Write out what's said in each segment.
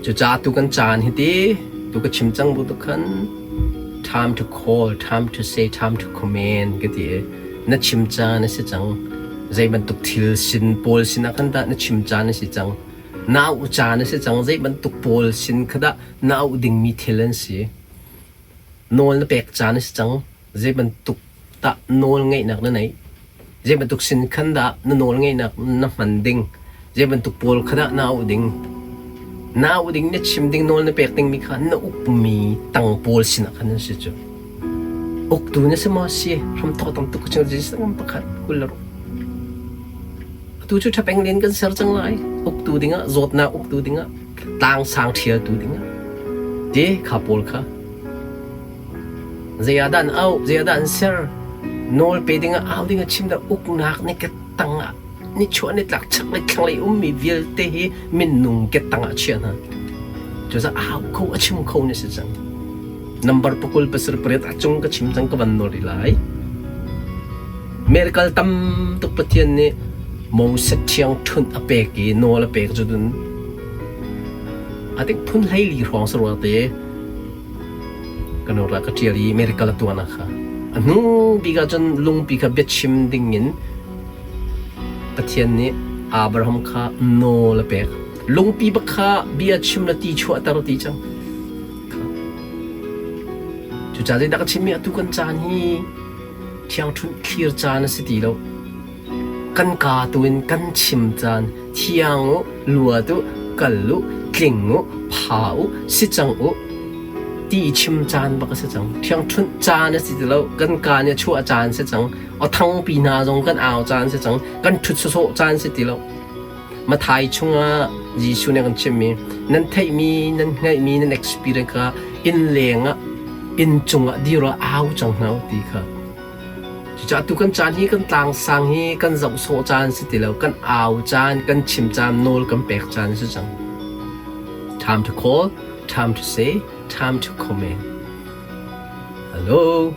Cucaah tu kan caan hi ti tu ka chim cang bu tu khan time to call, time to say, time to command ka ti i na chim caan a si cang. Zei bantuk thil sin pawl sin ah khan dah na chim caan a si cang. Na auh caan a si cang. Zei bantuk pawl sin kha dah na auh dingmi thil an si. Nawl na pek caan a si cang. Zei bantuk tah nawl ngeihnak na neih? Zei bantuk sin khan dah na nawl ngeihnak na hman ding? Zei bantuk pawl kha dah na auh ding? Na auh ding, na chim ding, nawl na pek dingmi kha na ukmi tang pawl sinah khan an si cu. Uktu na si maw? Si. Hramthawk tam tuk ka chim Jesus ngam pakhat 26. Atu cu ṭhapeng len kan ser cang lai. Uktu dingah, zawtnak uktu dingah, tlang sang ṭhialtu dingah. Te kha pawl kha Zei ah dah an auh, zei ah dah an ser? Nawl pe dingah au dingah chim dah uknak nih ka tangah nichuah nitlak chaklei thlanglei ummi vialte hi minung ke tangah chia hna. Cucaah au kho a chim kho na si cang. Number pakul pasarih pariat a cung ka chim cang ka van nawl rih lai. Miracle tam tuk Pathian nih Moses thiang ṭhunh a pek i nawl a pek cu dun a tik phun 14 hrawng sarua te Ka nu ka ṭial i miracle a tuahnak kha. A hnu bik ahcun lungpi kha biachim dingin Pathian nih Abraham kha nawl a pek. Lungpi bak kha bia chim le ti chuahter ti cang. Cucaah zeidah ka chimmi atu kan caan hi thiangṭhunh thlir caan a si ti lo. Kan kaa tu in kan chim caan thiang u, luat u, kal u, tling u, pha u, si cang u ti i chim caan bak a si cang. Ṭhiangṭhunh caan a si ti lo. Kan kaa nih a chuah caan si cang. Aw thangpi hna zong kan au caan si cang. Kan ṭhut sawsawh caan si ti lo. Mathai chungah Jesuh nih a kan chimmi nan theihmi, nan hngalhmi, nan experience kha inn leng ah inn cungah dir ah au cang hna u ti kha. Cucaah tu kan caan hi kan tlangsang hi kan zoh sawh caan si ti lo, kan au caan, kan chim caan, nawl kan pek caan si cang. Time to call, time to say, time to comment. Hello.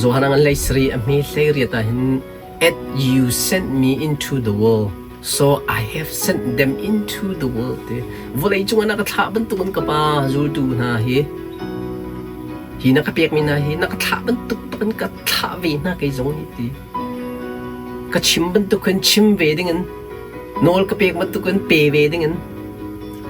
Johan ang lei sri a hmi hlei riat ah hin At you sent me into the world, so I have sent them into the world. Ti vawlei cungah na ka thlah bantukin ka pa zultu hna hi hi na ka pekmi hna hi na ka thlah bantuk bakin ka thlah ve hna kei zong hi ti ka chim bantukin chim ve dingin nawl ka pek bantukin pe ve dingin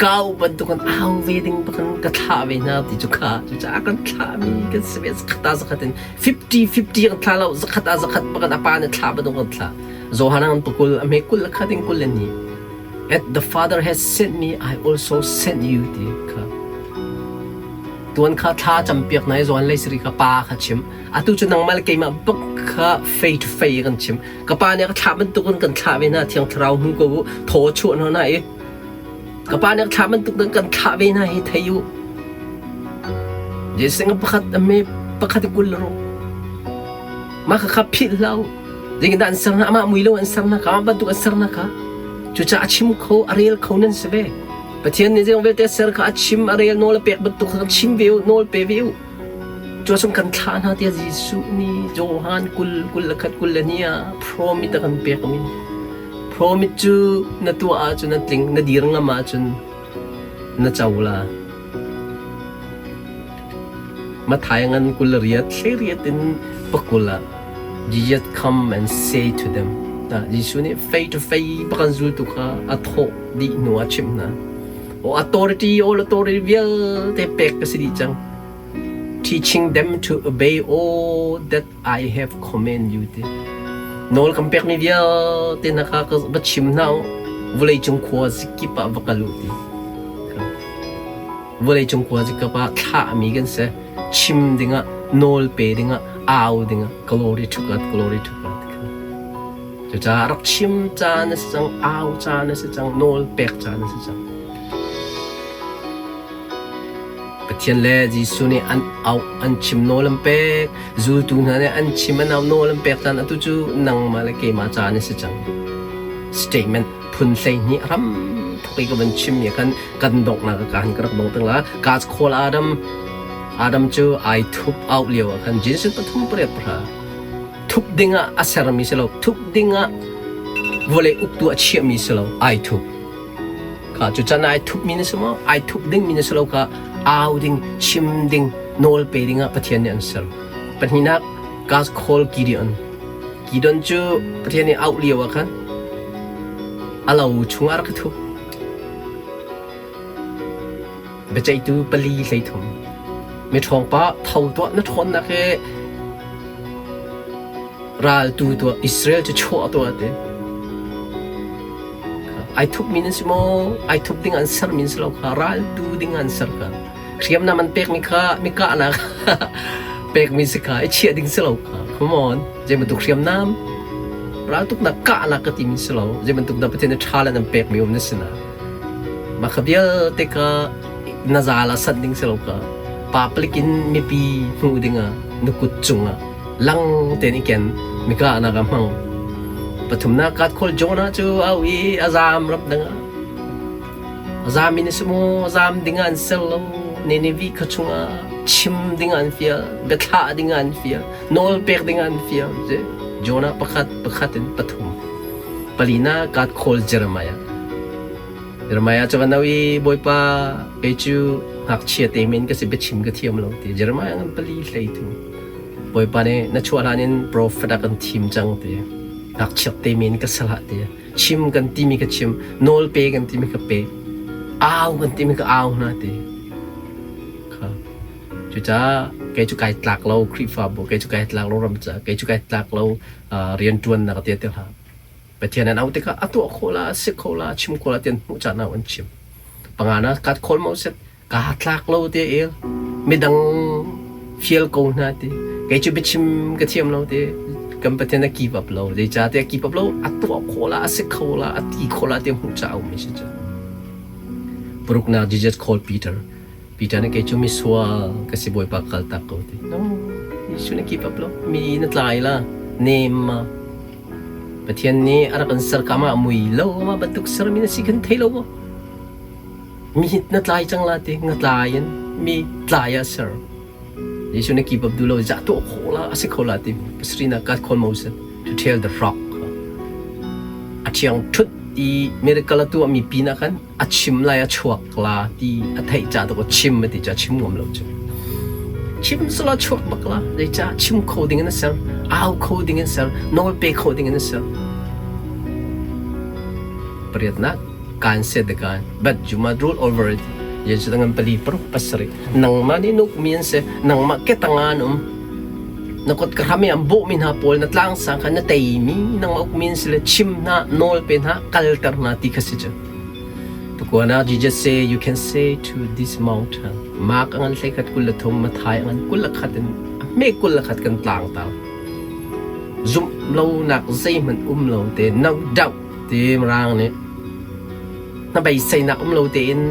kau bantukin au ve ding bakin ka thlah ve hna ti cu kha cucaah kan thlahmi kan si ve zakhat ah zakhat in 50 50 kan thla lo zakhat ah zakhat bakan a pa nih thla bantuk kan thla Johan an pakul a hme kul khat in kul ni at the father has sent me I also sent you ti kha tuan kha thla campiak nai Johan lei siri ka pa kha chim atu cu nangmah le keimah bak kha fei to fei kan chim ka pa nih ka thla bantuk in kan thlah ve na thiang thlarau hmu ko u thaw chuah hna na i Ka pa nih thlah bantuk in kan thlah ve hna hi thei u. Jesuh pakhat a me pakhat i 20 ro. Mah kha philh hlah u. Zeitindah an ser hna? Amah mui lo an ser hna kha, amah bantuk an ser hna kha. Cucaah a chim kho, a rel kho nan si ve. Pathian nih zeizong vialte a ser kha a chim, a rel, nawl a pek bantuk kha chim ve u, nawl pe ve u. Cuacun kan thlah hna tiah Jesuh nih Johan 20, 21, 22 ah promise a kan pekmi. Promise cu na tuah ahcun a tling, na dir ngam ahcun na co la. Mathai ngan 20 riat, hlei riat in pakul ah Jesus come and say to them. Jesuh nih fei to fei pakan zultu kha a thawh dih hnu ah chimh hna. O authority, all authority vialte pek ka si dih cang. Teaching them to obey all that I have command you ti. Nawl kan pekmi vialte na ka va chim hna u. Vawlei cung khua zikip ah va kal u ti. Vawlei cung khua zikip ah thlahmi kan si. Chim dingah, nawl pe dingah, au dingah. Glory to God, glory to God. Cucaah rak chim caan a si cang, au caan a si cang, nawl pek caan a si cang. Pathian le Jesuh nih an auh, an chim nawl an pek, zultu hna nih an chim an au nawl an pek caan atu cu nangmah le keimah caan a si cang. Statement phun 12 ram thok i ka van chimmi khan kan donghnak ka han ka rak dong tang la. God's call Adam Adam cu ai thup out lio ah khan Genesis pathum pariat pahra thup dingah a sermi si lo thup dingah Vawlei uktu a chiahmi si lo, ai thup. Kha cu can ai thupmi na si maw? Ai thup dingmi na si lo kha au ding, chim ding, nawl pe ding ah Pathian nih an ser. Pahnihnak, God call Gideon. Gideon cu Pathian nih auh lio ah khan a lo chungah a rak i thup. Biaceihtu pali 13. Miṭhawng pa tho tuah na ṭhawnnak he raltu tuah Israel cu chuah tuah ti. Ai thupmi nan si maw? Ai thup ding an sermi si lo kha raltu ding an ser kha. Hriamnam an pekmi kha mi kahnak pekmi si kha i chiah ding si lo kha. Come on. Zei bantuk hriamnam raltuknak kahnak ka timi si lo. Zei bantuk dah Pathian nih ṭha le nan pekmi um na si na. Mah kha vialte kha na zal ah sanh ding si lo kha. Public in mipi hmuh dingah na kut cungah lang tein i ken mi kahnak ah hmang. Pathumnak God call Jonah cu au i a zaam ram dang ah. A zaam in a si maw? A zaam ding ah an ser lo. Nineveh khua chungah chim ding ah an fial, biathlah ding ah an fial, nawl pek ding ah an fial. Jonah pakhat pakhat in pathum. Palina God call Jeremiah. Jeremiah cu van i Bawipa kei cu ngakchia te men ka si biachim ka thiam lo ti Jeremiah ngan pali hlei tu Bawipa nih na chuah hlan in profet ah kan thim cang ti ngakchiat te men ka salah ti chim kan timi ka chim nawl pe kan timi ka pe au kan timi ka au hna ti kha cucaah kei cu kai tlak lo Khrihfabu kei cu kai tlak lo ram ca kei cu kai tlak lo rianṭuannak te te hlah Pathian an auh tikah a tuah khawh la, a si kho la, a chim khawh la ti an hmuh caan ah an chim. Pangana kat khawl mo set kaa tlak lo te el midang fial ko hna ti kei cu biachim ka thiam lo ti kan Pathian a give up lo zeicahtiah a give up lo a tuah khawh la a si kho la a ti khawh la ti hmuh caah a um mi si cu. Paruknak Jesus called Peter. Peter nih kei cu misual ka si Bawipa kal tak ko ti. No, Jesuh na give up lo. Mi na tlai la nem ma. Pathian nih a rak kan ser ka mah mui lo ma bantuk sermi na si kan thei lo maw? Mi na tlai cang la ti nga tlai in mi tlai ah ser. Jesuh nih keep up duh lo za tuah khawh la a si kho la ti pasarihna God called Moses to tell the rock. A thiang thut i miracle a tuah mi pin ah khan a chim lai a chuak la ti a theih ca to chim ti ca chim ngam lo cu. Chim sala chuak bak la zeica chim kho ding in a ser au kho ding in ser nawl pe kho ding in a ser. Pariatnak kan set the kan but you must rule over it yen su ngan pali paruk pasarih nangmah nih nuk mi an si nangmah ke tanga an um na kot ka hram i an bawh mi hna pawl na tlang sang kha na tei mi nangmah uk mi an si le chim hna nawl pe hna kalter hna ti kha si cu Tukuana Jesus say you can say to this mountain Mark angan hlei khat kul le thum Mathai angan kul le khat in me kul le khat kan tlang ta zumh lo nak zeihmanh um lo te no doubt ti mirang nih na beiseinak um lo tein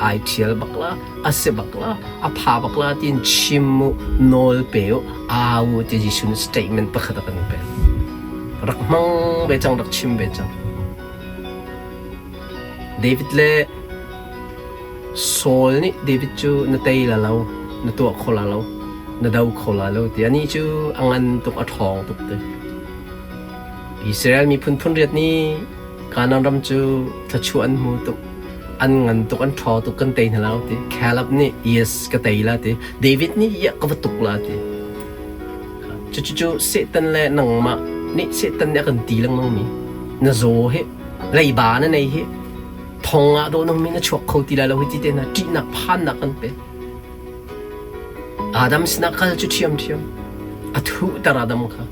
ai ṭhial bak la a si bak la a pha bak la tiin chim u nawl pe u au u ti Jesuh nih statement pakhat a kan pek rak hmang ve cang rak chim ve cang David le Saul nih David cu na tei la lo na tuah kho la lo na do kho la lo ti anih cu a ngan tuk a ṭhawng tuk ti Israel miphun phun riat nih Kanaan ram cu thluachuah an hmu tuk. An ngan tuk, an ṭhaw tuk, kan tei hna lo ti. Caleb nih yes ka tei la ti. David nih yeah ka va tuk la ti. Cucu Satan le nangmah nih Satan nih a kan ti lengmang mi. Na zaw hi, leiba na nei hi, thong ah dawh nung mi na chuak kho ti lai lo hi ti te hna ṭihnak phannak kan pe. Adam sinah kal cu ṭhiamṭhiam. A thuhter Adam kha.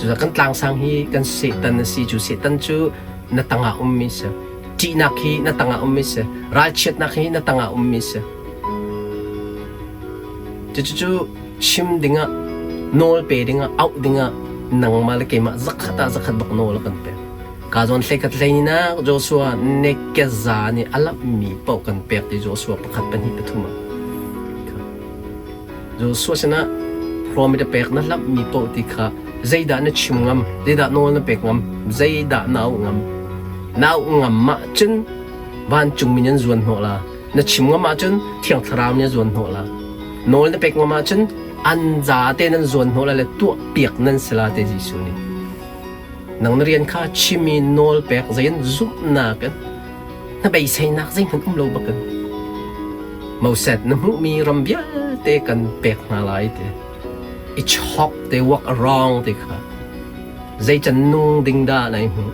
Cucaah kan tlangsang hi kan Satan a si. Cu Satan cu na tangah ummi si. Ṭihnak hi na tangah ummi si. Ralchiatnak hi na tangah ummi si. Cucu chim dingah, nawl pe dingah, auh dingah nangmah le keimah zakhat ah zakhat bak nawl a kan pek. Ka zawn hlei khat hlei nak Joshua nekeza nih a lamhmi paoh kan pek ti Joshua pakhat pahnih pathum ah. Joshua sinah promise a pek na lamhmi paoh ti kha zeidah na chim ngam, zeidah nawl na pek ngam, zeidah na auh ngam. Na auh ngam ah cun vancungmi nih an zuan hnawh la. Na chim ngam ahcun Thiang Thlarau nih a zuan hnawh la. Nawl na pek ngam ahcun an za te nan zuan hnawh la le tuah piak nan si la te Jesuh nih. Nang na rian kha chim i nawl pek zei in zumhnak in na beiseinak zeihmanh um lo bakin Moses na hmuhmi ram vialte kan pek hna lai ti i chok te walk around ti kha zeican nung ding dah nai hmuh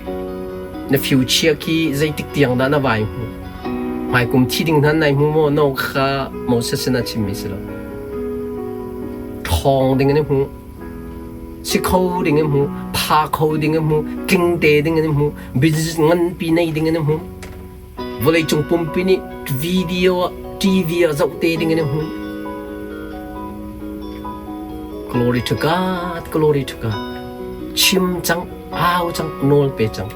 na future khi zeitik tiang dah na vai hmuh hmaikum thi ding hna nai hmu maw no kha Moses sin a chimmi si lo ṭhawng ding in hmu si kho ding in hmu pha kho ding in hmu tling te ding in hmu business nganpi nei ding in hmu vawleicung pumpi nih video ah TV ah zoh te ding in hmu glory to God glory to God chim cang au cang nawl pe cang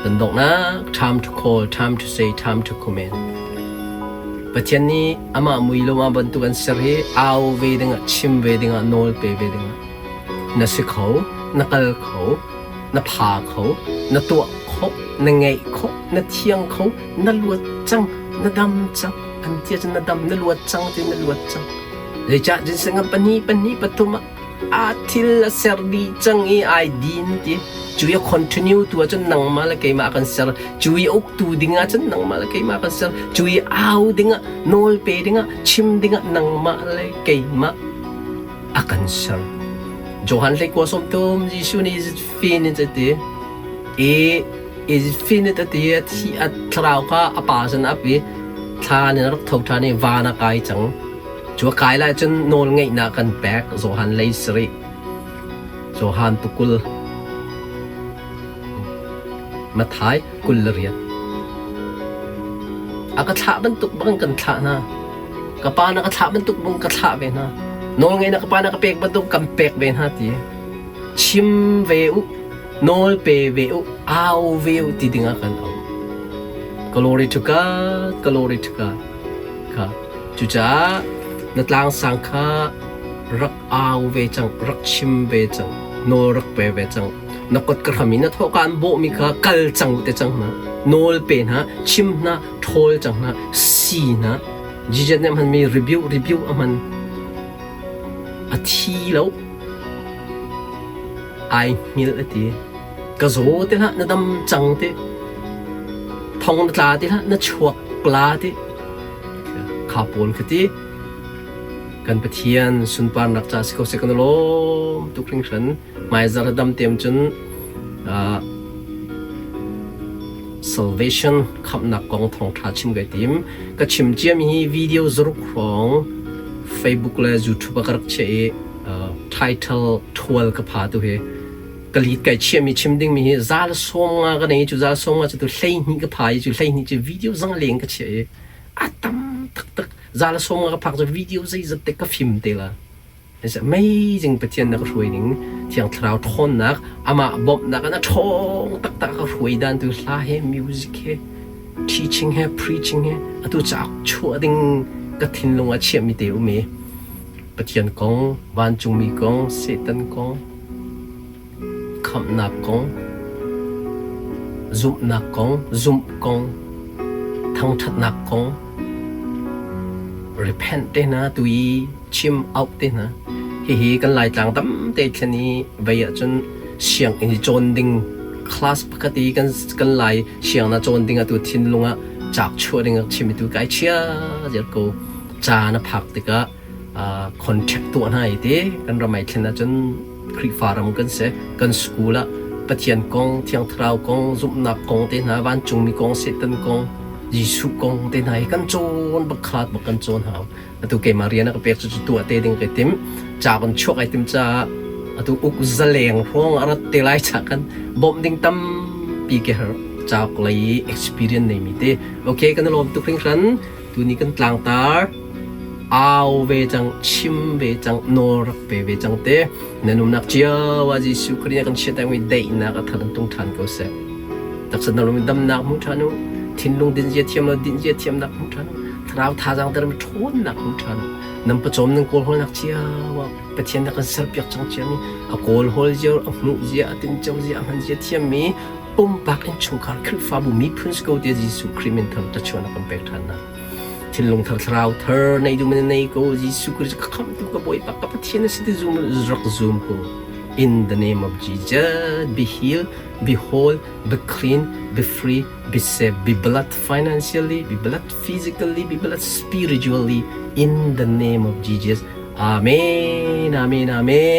Kan donghnak time to call, time to say, time to comment. Pathian nih amah mui lo ah bantuk an ser hi au ve dingah, chim ve dingah, nawl pe ve dingah na si kho, na kal kho, na pha kho, na tuah kho, na ngeih kho, na thiang kho, na luat cang, na dam cang. An tia cun na dam, na luat cang ti na luat cang. Zeicah jinseng pahnih pahnih pathum ah a thil a ser dih cang i ai din ti cu i continue tu ahcun nangmah le keimah kan ser cu i uktu ding ahcun nangmah le keimah kan ser cu i au dingah nawl pe dingah chim dingah nangmah le keimah a kan ser Johan hlei kua som thum Jesuh nih is it finished a ti i is it finished a ti a thi a thlarau kha a pa sin a ap i thla in a rak tho ṭhan i van a kai cang Cu a kai lai cun nawlngeihnak kan pek Johan lei sarih, Johan pakul, Matthai 28. A ka thlah bantuk bang kan thlah hna. Ka pa na ka thlah bantuk bang ka thlah ve hna. Nawlngeihnak ka pa na ka pek bantuk kan pek ve hna ti. Chim ve u, nawl pe ve u, au ve u ti dingah kan au. Glory to God, glory to God. Kha. Cucaah na tlangsang kha rak au ve cang, rak chim ve cang, nawl rak pe ve cang. Na kut ka hram i na thawhka an bawhmi kha kal cang te cang hna, nawl pe hna, chim hna, ṭhawl cang hna, si hna. Jesus nih a hmanmi rebuke, rebuke a hman. A thi lo. Ai hngilh a ti. Ka zaw ti hlah, na dam cang ti. Thong na tla ti hlah, na chuak la ti. Kha pawl ka ti. Kan Pathian sunparnak ca si ko seh kan lawm tuk hringhran. Hmaizarh dam team cun salvation khamhnak kong thawngṭha chim kai tim. Ka chim ciami hi video zaruk hrawng Facebook le YouTube ah ka rak chiah i title ṭhual ka pha tu hi ka lead kai chiahmi chim dingmi hi zal 50 ka nei cu zal 50 cu tu 12 ka pha i cu 12 cu video zang leng ka chiah i a tam taktak zal 50 ka phak cu video zeizat te ka fim te la. It's amazing Pathian na ka hruai ning Thiang Thlarau ṭhawnnak amah bawmhnak in a ṭhawng taktak ka hruai dan tu hla he music he teaching he preaching he atu cauk chuah ding ka thinlung ah chiahmi te um i Pathian kong vancungmi kong Satan kong Khamhnak kong, zumhnak kong, zumh kong, thangṭhatnak kong, repent te hna tu i chim auh te hna. Hihi kan Laitlang tamte thlen i vei ahcun sianginn i cawn ding class pakhat i kan kan Lai sianginn ah cawn ding atu thinlung ah cauk chuah ding ah chim i tu kai chia ziar ko. Ca na phak tikah contact tuah hna i ti kan ram ai thlen ahcun Khrihfa ram kan si. Kan school ah Pathian kong, Thiang Thlarau kong, zumhnak kong te hna, vancungmi kong, Satan kong, Jesuh kong te hna hi kan cawn bak khaat bak kan cawn hau. Atu keimah rian a ka pek cu cu tuah te ding kai tim. Ca kan chuak ai tim caah atu uk zaleng hrawng a rat te lai ca kan bawmh ding tampi ke har cauk lei experience neimi te. Okay, kan i lawm tuk hringhran. Tuni kan tlangtar au ve cang, chim ve cang, nawl rak pe ve cang te. Na numnak cio ah Jesuh Khrih nih kan chiat mi daihnak a thar in tung ṭhan ko seh. Taksa na lung damnak hmu ṭhan u. Thinlung dinzia thiam lo dinzia thiamnak hmu ṭhan u. Thlarau thazaang ter mi ṭhawnnak hmu ṭhan u. Nan pawcawm nan kawlhawlnak cio ah Pathian na kan serpiak cang ciami a kawlhawl zia, a hmuh zia, a tinco zia, a hman zia thiammi pumpak innchungkhar Khrihfabu miphun si ko tiah Jesuh Khrih min thar tachuan a kan pek ṭhan hna. Thinlung thar thlarau thar nei duh men nei ko Jesuh Khrih ka khamhtu ka Bawipa ka Pathian a si ti zum rak zum ko. In the name of Jesus, be healed, be whole, be clean, be free, be safe, be blessed financially, be blessed physically, be blessed spiritually. In the name of Jesus. Amen, amen, amen.